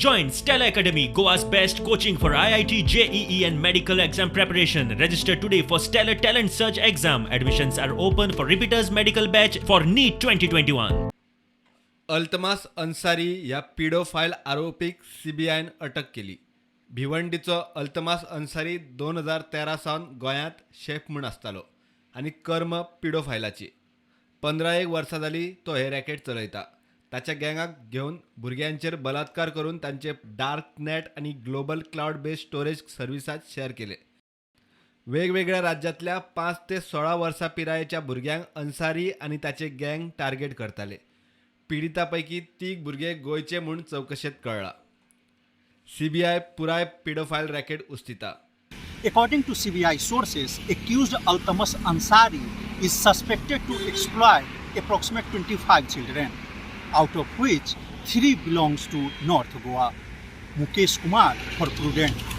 Join Stellar Academy, Goa's best coaching for IIT, JEE and medical exam preparation. Register today for Stellar Talent Search exam. Admissions are open for repeaters medical batch for NEET 2021. Altamas Ansari ह्या पिडोफायल आरोपीक सीबीआयन अटक केली. भिवंडीचो अल्तमास अन्सारी 2013 सावन गोंयांत chef म्हूण आसतालो आनी कर्म पिडोफायलाची. 15 एक वर्सां जाली तो हे रॅकेट चलयता. ताच्या गँगाक घेवन भुरग्यांचेर बलात्कार करून तांचे डार्क नॅट आनी ग्लोबल क्लावड बेस्ड स्टोरेज सर्विसांत शेअर केले. वेगवेगळ्या राज्यांतल्या 5 ते 16 वर्सां पिरायेच्या भुरग्यांक अन्सारी आनी ताचे गँग टार्गेट करताले. पिडिता पैकी तीग भुरगे गोंयचे म्हूण चवकशेंत कळ्ळां. सीबीआय पुराय पिडोफायल racket उस्तिता. According to CBI sources, accused Altamas Ansari is suspected to exploit approximate 25 children, out of which 3 belongs to North Goa. Mukesh Kumar for Prudent.